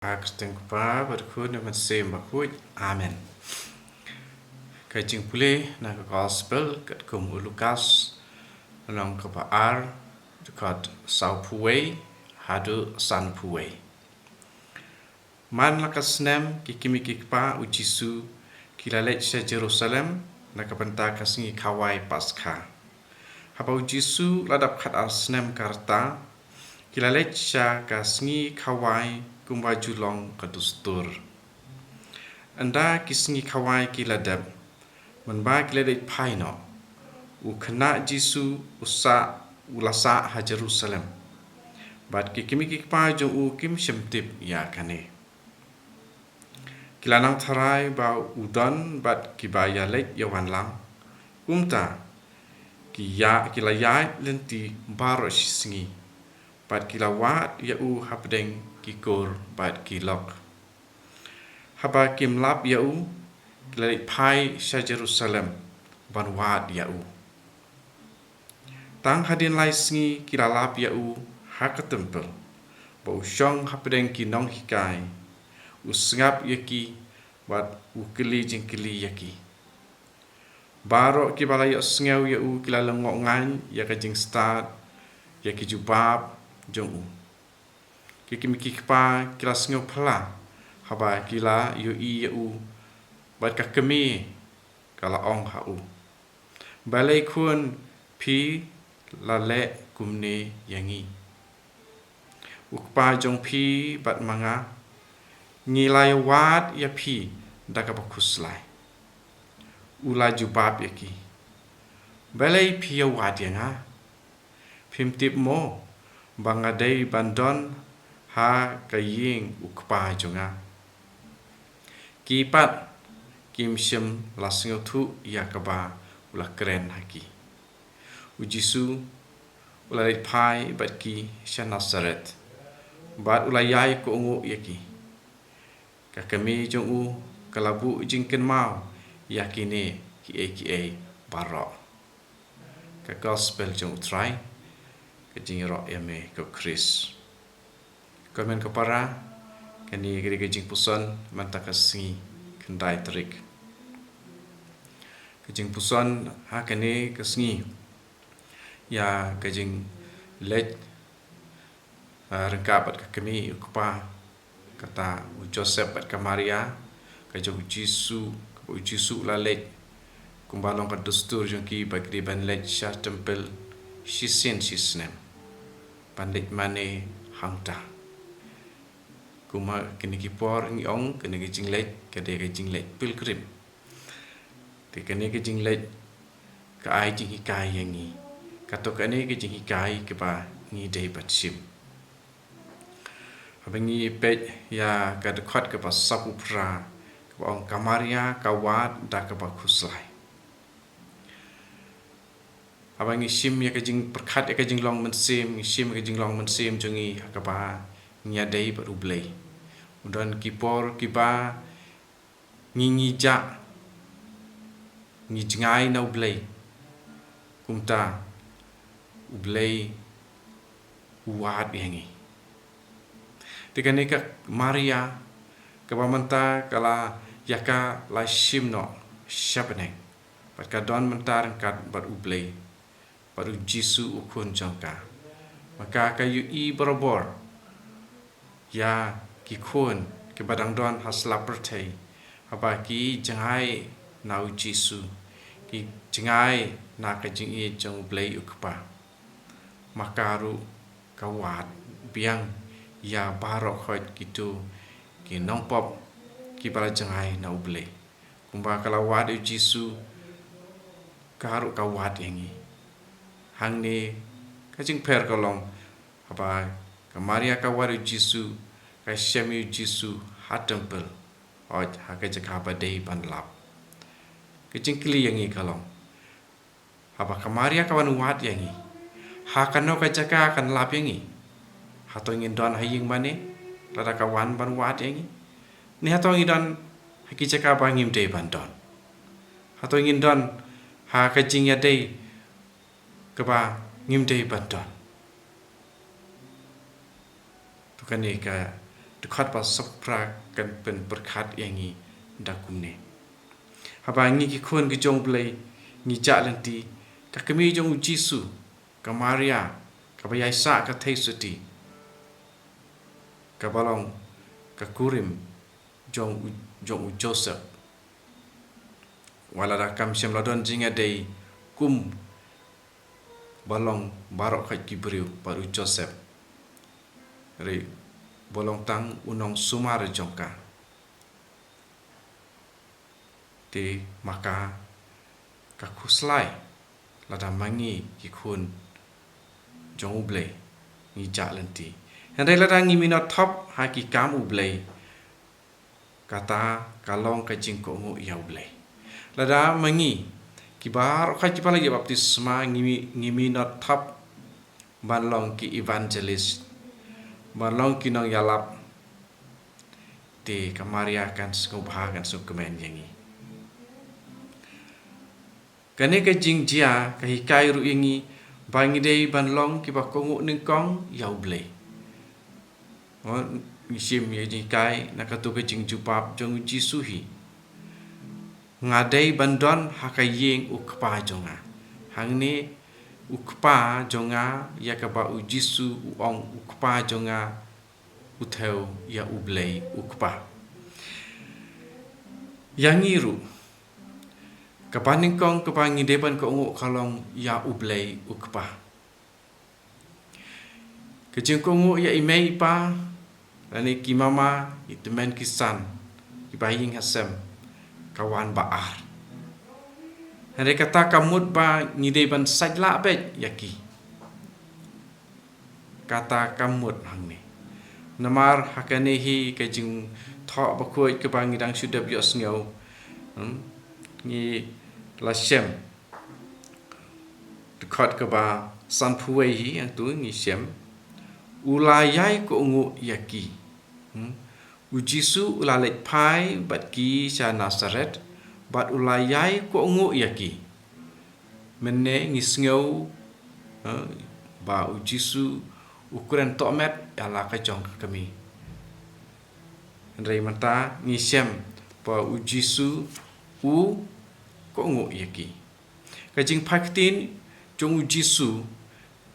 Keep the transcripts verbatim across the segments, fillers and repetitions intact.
Ha ka kyrteng u Kpa bad u Khun bad u Mynsiem Bakhuid. Amen. Ka jingpule na ka Gospel katkum u Lukas, lynnong kaba ar, dkhot sawphew wei haduh sanphew wei. Man la ka snem, ki kmie ki kpa u Jisu ki la leit sha Jerusalem na ka bynta ka sngi khawai Paskha. Haba u Jisu la dap khatar snem ka rta, ki la leit sha ka sngi khawai kumba ju long ka dustur. Ynda ki sngi khawai ki la dep, mynba ki la leit phai noh, u khynnah Jisu u sah, u la sah ha Jerusalem. Bad ki kmie ki kpa jong u kim shym tip ïa kane. Ki la nang tharai ba u don bad kiba ïaleit ïawan lang. Kumta, ki ïa, ki la ïaid lynti baroh shi sngi. Bad ki la wad ïa u hapdeng ki kur bad ki lok. Haba kim lap ïa u, ki la leit phai sha Jerusalem ban wad ïa u. Tang hadien lai sngi ki la lap ïa u ha ka templ, ba u shong hapdeng ki nonghikai, u sngap ïa ki, bad u kylli jingkylli ïa ki. Baroh kiba la ïohsngew ïa u ki la lyngngoh ngan ïa ka jingstad, ïa ki jubab jong u. Ki kmie ki kpa ki la sngew phylla haba ki la ïohi ïa u, bad ka kmie ka la ong ha u, "Balei khun phi la leh kumne ïa ngi? U kpa jong phi bad ma nga, ngi la ïawad ïa phi da kaba khuslai." U la jubab ïa ki, "Balei phi ïawad ïa nga? Phim tip mo ba nga dei ban don ha ka ïing u kpa jong nga?" Ki pat kim shym la sngewthuh ïa kaba u la kren ha ki. U Jisu u la leit phai bad ki sha Nasaret, bad u la ïai kohnguh ïa ki. Ka kmie jong u ka la buh jingkynmaw ïa kine kiei kiei baroh. Ka Gospel jong u Trai. Ka jingïaroh ïa me ko Khrist. Ko hynmen ko para, kane ka dei ka jingpuson mynta ka sngi, khyndai tarik. Ka jingpuson ha kane ka sngi ïa ka jingleit, ah, ryngkat bad ka kmie u kpa, kata u Joseph bad ka Maria, ka jong u Jisu, kaba u Jisu u la leit. Kumba long ka dustur jong ki ba ki dei ban leit sha templ shisien shi snem, ban leit mane hangta. Kumba kine ki por ngi ong, kane ka jingleit ka dei ka jingleit pilgrim. Te kane ka jingleit ka ai jinghikai ïa ngi. Kato kane ka jinghikai kaba ngi dei ban shim. Haba ngi peit ïa ka dkhot kaba sawphew phra, kaba ong ka Maria ka wad da kaba khuslai. Haba ngi shim ïa ka jingpyrkhat ïa ka jinglong mynsiem, ngi shim ïa ka jinglong mynsiem jong ngi ha kaba ngi ïadei bad u Blei. U don ki por kiba ngi, ngi jah, ngi jngai na u Blei. Kumta u Blei u wad ïa ngi. Te kane ka Maria, kaba mynta ka la ïa ka la shim noh sha bneng, bad ka don mynta ryngkat bad u Blei, bad u Jisu u khun jong ka. Ma ka ka ïohi barabor ïa ki khun kiba dang don ha sla pyrthei, haba ki jngai na u Jisu, ki jngai na ka jingïeit jong u Blei u Kpa. Ma ka ruh ka wad biang ïa baroh khoit kito ki nongpop kiba la jngai na u Blei. Kumba ka la wad ïa u Jisu, ka ruh ka wad ïa ngi. Hangne ka jingpher ka long, haba ka Maria ka wad ïa u Jisu, ka shem ïa u Jisu ha templ, hooid ha ka jaka ba dei ban lap. Ka jingkylli ïa ngi ka long, haba ka Maria ka wan wad ïa ngi, ha kano ka jaka kan lap ïa ngi? Hato ngin don ha ïing mane lada ka wan ban wad ïa ngi? Ne hato ngi don ha ki jaka ba ngim dei ban don? Hato ngin don ha ka jingïadei kaba ngim dei ban don? To kane ka Dkhot ba sawphew phra kan pynpyrkhat ïa ngi da kumne: Haba ngi ki khun ki jong U Blei ngi jah lynti, ka kmie jong U Jisu, ka Maria, kaba ïaisah ka theisotti, kaba long ka kurim jong u, jong u Joseph. Wat lada kam shym la don jingïadei kum ba long baroh khoit ki briew bad u Joseph, hynrei ba long tang u nongsumar jong ka. Te ma ka, ka khuslai lada ma ngi ki khun jong U Blei ngi jah lynti. Hynrei lada ngim ïoh thop ha ki kam U Blei, kata ka long ka jingkohnguh ïa U Blei. Lada ma ngi, ki baroh khoit kiba la ïoh baptisma, ngim, ngim ïoh thop ban long ki evangelist, ban long ki nongïalap, te ka Maria kan sngewbha, kan sngewkmen ïa ngi. Kane ka jingjia ka hikai ruh ïa ngi ba ngi dei ban long kiba kohnguh nyngkong ïa U Blei. Ngi shim ïa ka jinghikai na kato ka jingjubab jong U Jisu hi: Nga dei ban don ha ka ïing U Kpa jong nga. Hangne U Kpa jong nga, ïa kaba U Jisu u ong U Kpa jong nga, u thew ïa U Blei U Kpa. Ïa ngi ruh, kaba nyngkong kaba ngi dei ban kohnguh ka long ïa U Blei U Kpa. Ka jingkohnguh ïa i mei i pa, lane ki mama, i tymmen ki san, kiba ïing ha sem, ka wan ba ar. Hynrei kata kam mut ba ngi dei ban sait lah beit ïa ki. Kata kam mut hangne. Namar ha kane hi ka Jingthoh Bakhuid kaba ngi dang shu dep ïohsngew, hmm, ngi la shem dkhot kaba sanphew wei hi, hangto ngi shem: U la ïai kohnguh ïa ki. Hmm. U Jisu u la leit phai bad ki sha Nasaret, bad u la ïai kohnguh ïa ki. Mynne ngi sngew, eh, ba U Jisu u kren tohmet ïa la ka jong ka kmie. Hynrei mynta ngi shem ba U Jisu u kohnguh ïa ki. Ka jingphai ktien jong U Jisu,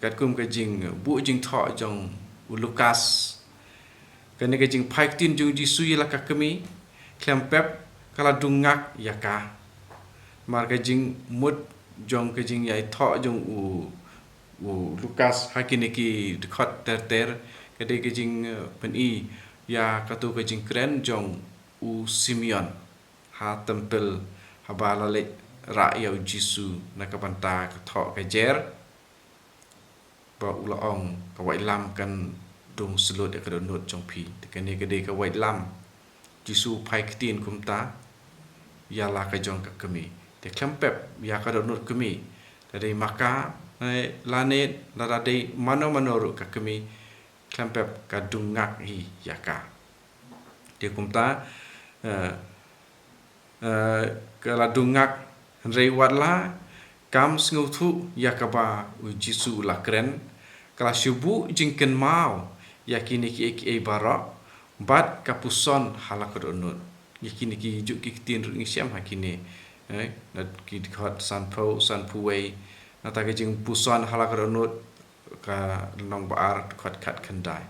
katkum ka jingbuh jingthoh jong u Lukas, kane ka jingphai ktien jong U Jisu ïa la ka kmie, khlem pep ka la dung ngak ïa ka. Namar ka jingmut jong ka jingïaithoh jong u, u Lukas ha kine ki dkhot ter ter, ka dei ka jing, eh, pyni ïa kato ka jingkren jong u Simeon ha templ, haba la leit rah ïa U Jisu na ka bynta ka thoh ka jer, ba u la ong, ka waitlam kan dung shlur ïa ka dohnud jong phi. Te kane ka dei ka waitlam. Jisu u phai ktien kumta ïa la ka jong ka kmie. Te khlem pep ïa ka dohnud kmie, lada dei ma ka, eh, lane lada dei mano mano ruh ka kmie, khlem pep ka dung ngak hi ïa ka. Te kumta, eh, eh, ka la dung ngak, hynrei wat la kam sngewthuh ïa kaba U Jisu u la kren, ka la shu buh jingkynmaw ïa kine kiei kiei baroh, bad ka puson ha la ka dohnud. Ïa kine kijuh ki ktien ruh ngi shem ha kine, eh, na ki dkhot sanphew, sanphew wei, nangta ka jingpuson ha la ka dohnud, ka lynnong ba ar, dkhot khatkhyndai.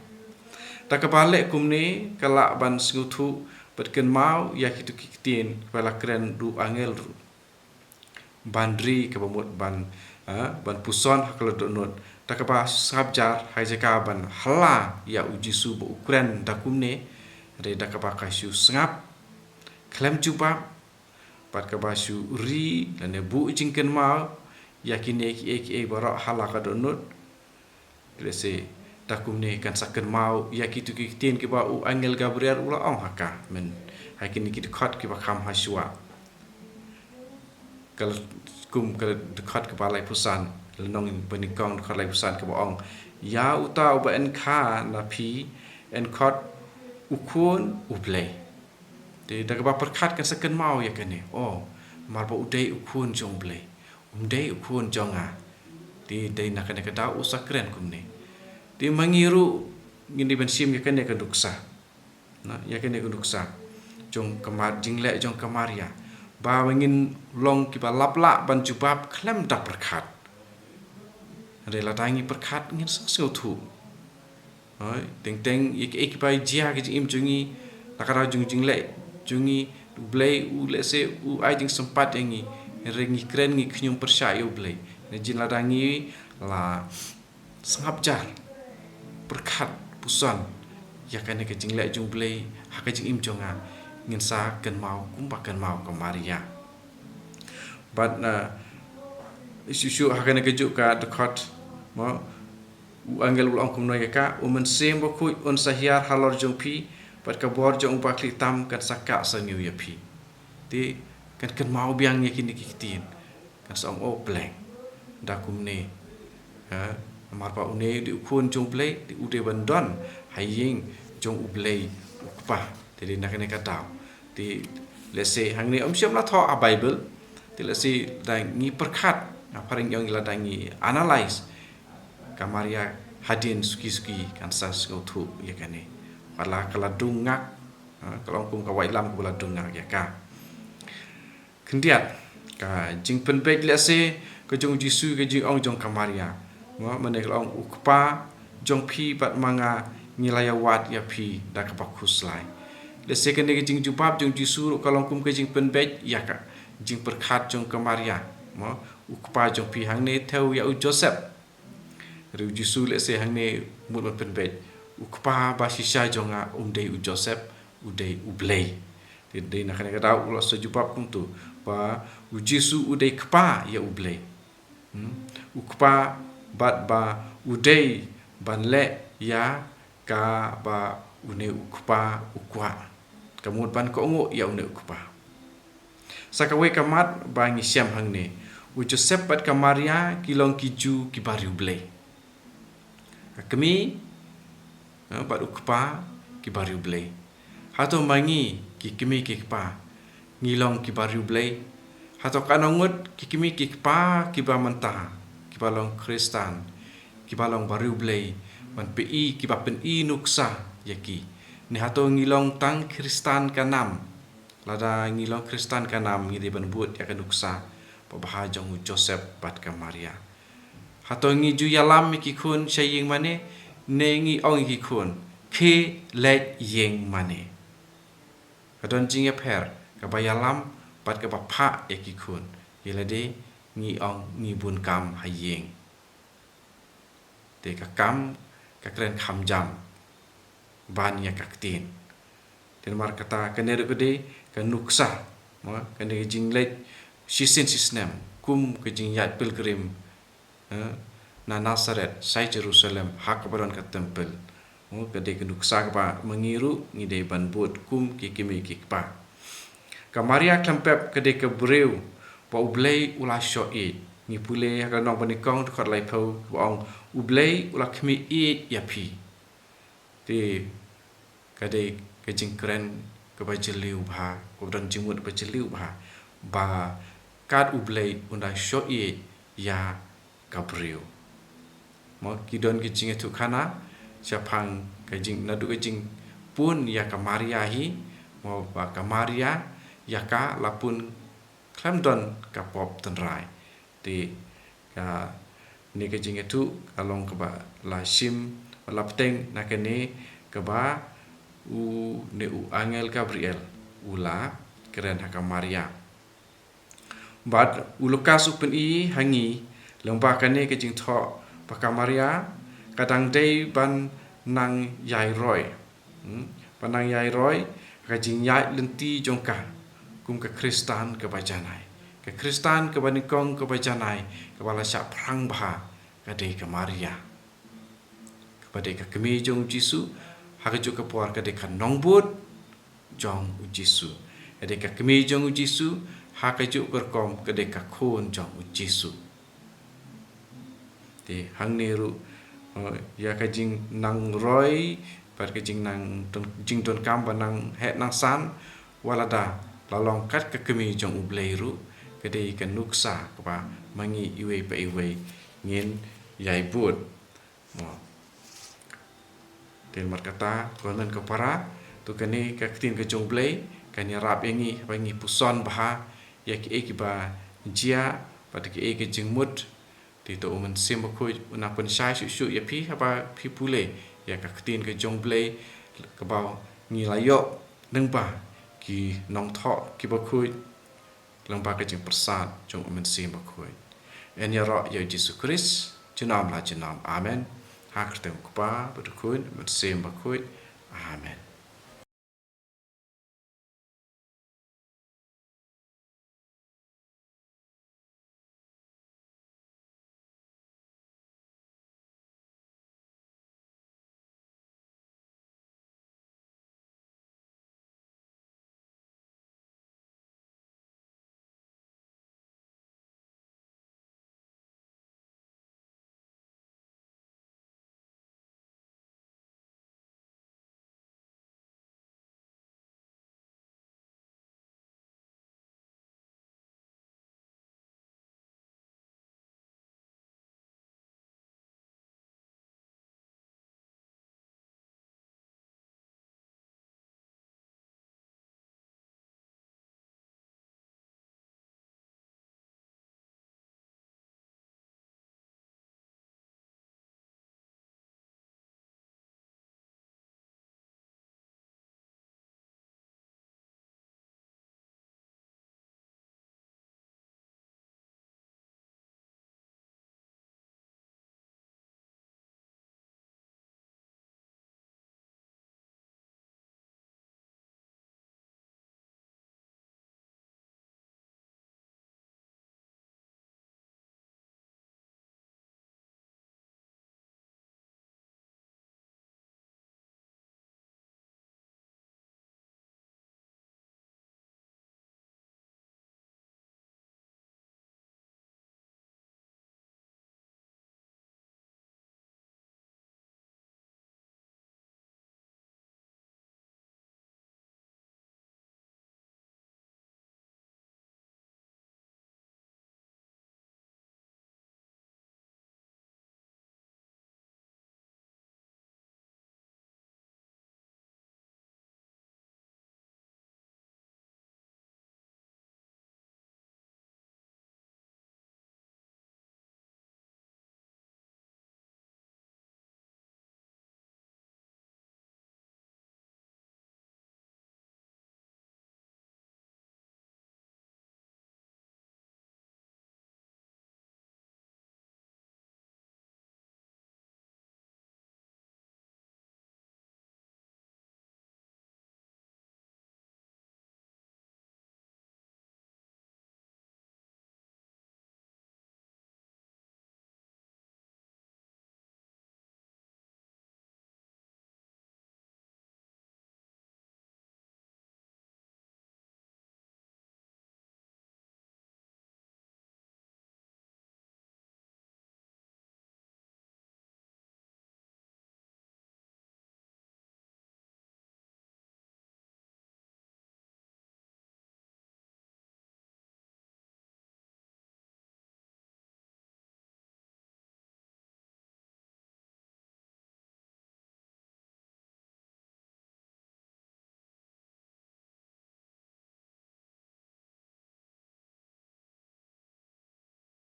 Da kaba leh kumne, ka lah ban sngewthuh bad kynmaw ïa kito ki ktien ba la kren da u angel ruh, ban ri kaba mut ban, eh, ban puson ha ka la dohnud. Da kaba sngap jar, ha jaka ban hala ïa U Jisu ba u kren da kumne, hynrei da kaba ka shu sngap khlem jubab, bad kaba shu ri lane buh jingkynmaw ïa kine kiei kiei baroh ha la ka dohnud. Te lehse da kumne kan sa kynmaw ïa kito ki ktien kiba u angel Gabriel u la ong ha ka, myn, ha kine ki dkhot kiba kham ha shuwa. Ka la, kum ka la dkhot kaba laiphew san, lynnong banyngkong dkhot laiphew san kaba ong: Ïa uta uba yn kha na phi yn khot U Khun U Blei. Te da kaba pyrkhat kan sa kynmaw ïa kane. Oh, namar ba u dei U Khun jong U Blei, um dei u khun jong nga. Te dei na kane ka daw u sa kren kumne. Te ma ngi ruh ngin dei ban shim ïa kane ka nuksa. Na, ïa kane ka nuksa jong ka Mar-, jingleh jong ka Maria, ba ngin long kiba lap lah ban jubab khlem da pyrkhat. Hynrei lada ngi pyrkhat ngin sa sngewthuh. Hooid, teng teng ïa kiei kiba jia ha ka jingim jong ngi, la ka daw jong jingleh jong ngi, U Blei u lehse u ai jingsympat ïa ngi. Hynrei ngi kren, ngi khñium pyrshah ïa U Blei. Hynrei jin lada ngi la sngap jar, pyrkhat, puson ïa kane ka jingleh jong U Blei ha ka jingim jong nga, ngin sa kynmaw kumba kynmaw ka Maria. Bad, uh, shuh shuh ha kane kajuh ka dkhot, mo, u angel u la ong kumno ïa ka: U Mynsiem Bakhuid un sa hiar halor jong phi, bad ka bor jong U Bakhlieh Tam kan sa kah saniew ïa phi. Te kan kynmaw biang ïa kine ki ktien. Kan sa ong, oh, pleng, da kumne. Ha, namar ba une u dei u khun jong U Blei, te u dei ban don ha ïing jong U Blei U Kpa. Te dei na kane ka daw. Te lehse hangne ym shym la thoh ha Baibl. Te lehse lada ngi pyrkhat, nga pyrshang ïa ngi, lada ngi analyse, ka Maria hadien suki suki kan sa sngewthuh ïa kane. Wat la ka la dung ngak, ha, ka long kum ka waitlam kaba la dung ngak ïa ka. Khyndiat, ka jingpynbeit lehse ka jong U Jisu, ka jingong jong ka Maria, mo, mane ka la ong, U Kpa jong phi bad ma nga ngi la ïawad ïa phi da kaba khuslai. Lehse kane ka jingjubab jong U Jisu ruh ka long kum ka jingpynbeit ïa ka jingpyrkhat jong ka Maria, mo, U Kpa jong phi. Hangne thew ïa u Joseph. Hynrei U Jisu lehse hangne mut ban pynbeit, U Kpa ba shisha jong nga um dei u Joseph, u dei U Blei. Te dei na kane ka daw u la sa jubab kumto, ba U Jisu u dei Kpa ïa U Blei. Hmm? U Kpa bad ba u dei ban leh ïa kaba une U Kpa u kwah. Ka mut ban kohnguh ïa une U Kpa. Sa kawei ka mat ba ngi shem hangne, u Joseph bad ka Maria ki long ki Jiw kiba riewblei. Ka kmie, eh, bad u kpa kiba riewblei. Hato ma ngi ki kmie ki kpa ngi long kiba riewblei? Hato katno ngut ki kmie ki kpa kiba mynta kiba long Khristan, kiba long ba riewblei, ban pyni, kiba pyni nuksa ïa ki? Ne hato ngi long tang Khristan ka nam? Lada ngi long Khristan ka nam, ngi dei ban bud ïa ka nuksa babha jong u Joseph bad ka Maria. Hato ngi ju ïalam ïa ki khun sha ïing mane, ne ngi ong ïa ki khun, khie leit ïing mane? Ka don jingïapher kaba ïalam bad kaba phah ïa ki khun. Ïa lade ngi ong ngi bun kam ha ïing. Te ka kam ka kren kham jam ban ïa ka ktien. Te namar kata kane ruh ka dei ka nuksa, mo, kane ka jingleit shisien shisnem kum ka jingïaid pilgrim, eh, na Nazareth sha Jerusalem ha kaba don ka templ. Mo, ka dei ka nuksa kaba ma ngi ruh ngi dei ban bud kum ki kmie ki kpa. Ka Maria khlem pep ka dei ka briew ba U Blei u la shoh ïeit. Ngi pule ha ka lynnong banyngkong dkhot laiphew kaba ong, U Blei u la khmih ïeit ïa phi. Te ka dei ka jingkren kaba jylliew bha, kaba don jingmut ba jylliew bha, ba kat U Blei un da shoh ïeit ïa ka briew. Mo, ki don ki jingïathuhkhana shaphang ka jing, naduh ka jingpun ïa ka Maria hi, mo, ba ka Maria ïa ka la pun khlem don ka pop tynrai. Te kane ka jingïathuh ka long kaba la shim, la bteng na kane kaba une u angel Gabriel u la kren ha ka Maria. Bad u Lukas u pyni ha ngi lyngba kane ka jingthoh ba ka Maria ka dang dei ban nang ïai roi. Hmm? Ban nang ïai roi ha ka jingïaid lynti jong ka kum ka Khristan kaba janai. Ka Khristan kaba nyngkong kaba janai, kaba la shah phrang bha, ka dei ka Maria. Kaba dei ka kmie jong u Jisu, ha kajuh ka por ka dei ka nongbud jong u Jisu. Ka dei ka kmie jong u Jisu, ha kajuh ka rukom ka dei ka khun jong u Jisu. Te hangne ruh, eh, ïa ka jingnang roi bad ka jingnang don, jingdonkam ba nang heh nang san, wat lada la long kat ka kmie jong U Blei ruh, ka dei ka nuksa kaba ma ngi iwei pa iwei ngin ïai bud. Mo. Te namar kata, ko hynmen ko para, To kane ka ktien ka jong U Blei kan ïarap ïa ngi ba ngi puson bha ïa kiei kiba jia bad kiei ki jingmut. Te to U Mynsiem Bakhuid un nang pynshai shuh shuh ïa phi haba phi pule ïa ka ktien ka jong U Blei kaba ngi la ïoh lyngba ki nongthoh kiba khuid lyngba ka jingpyrsad jong U Mynsiem Bakhuid. Yn ïaroh ïa U Jisu Khrist junom la junom. Amen. Ha ka kyrteng U Kpa bad U Khun, U Mynsiem Bakhuid. Amen.